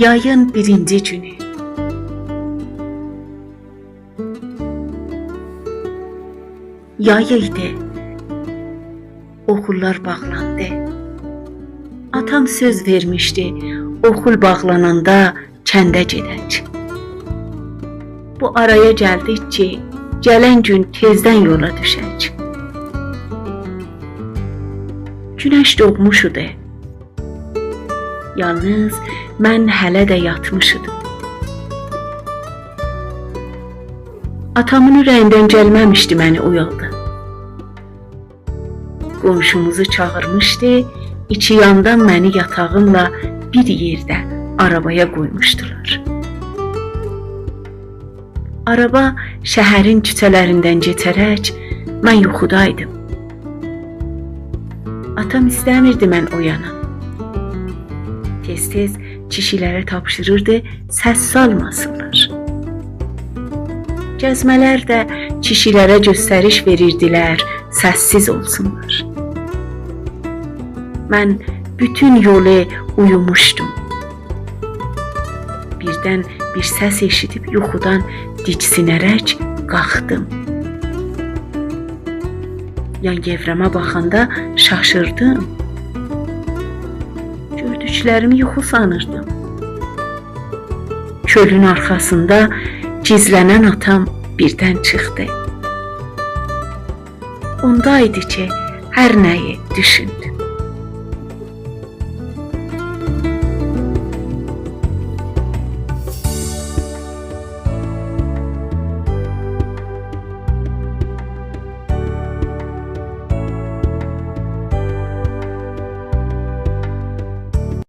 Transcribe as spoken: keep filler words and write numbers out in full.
یایین بیرینجی گونو. یای ایدی. اوخوللار باغلاندی. آتام سؤز وئرمیشدی، اوخول باغلاناندا کنده گئدک. بو آرایا گلدیک کی، گلن گون تئزدن یولا دوشک. گونش دوغموش ایدی. یالنیز من هله ده یاتمیش ایدیم. آتامین اوره‌ییندن گلمه‌میشدی منی اویالدا. قونشوموزو چاغیرمیشدی، ایکی یاندان منی یاتاغیملا بیر یئرده آرابایا قویموشدولار. آرابا شهرین کوچه‌لریندن کئچه‌رک من یوخودایدیم. آتام ایسته‌میردی من اویانام. تئز-تئز کیشی‌لره تاپشیریردی سس سالماسینلار. گزمه‌لر ده کیشی‌لره گؤستریش وئریردیلر سس‌سیز اولسونلار. من بوتون یولو اویوموشدوم. بیردن بیر سس ائشیدیب یوخودان دیکسینه‌رک قالخدیم. یان-یئوریمه باخاندا شاشیردیم. گؤردوکلریمی یوخو سانیردیم. کؤلون آرخاسیندا گیزله‌نن آتام بیردن چیخدی. اوندا ایدی کی، هر نه‌یی دوشوندوم.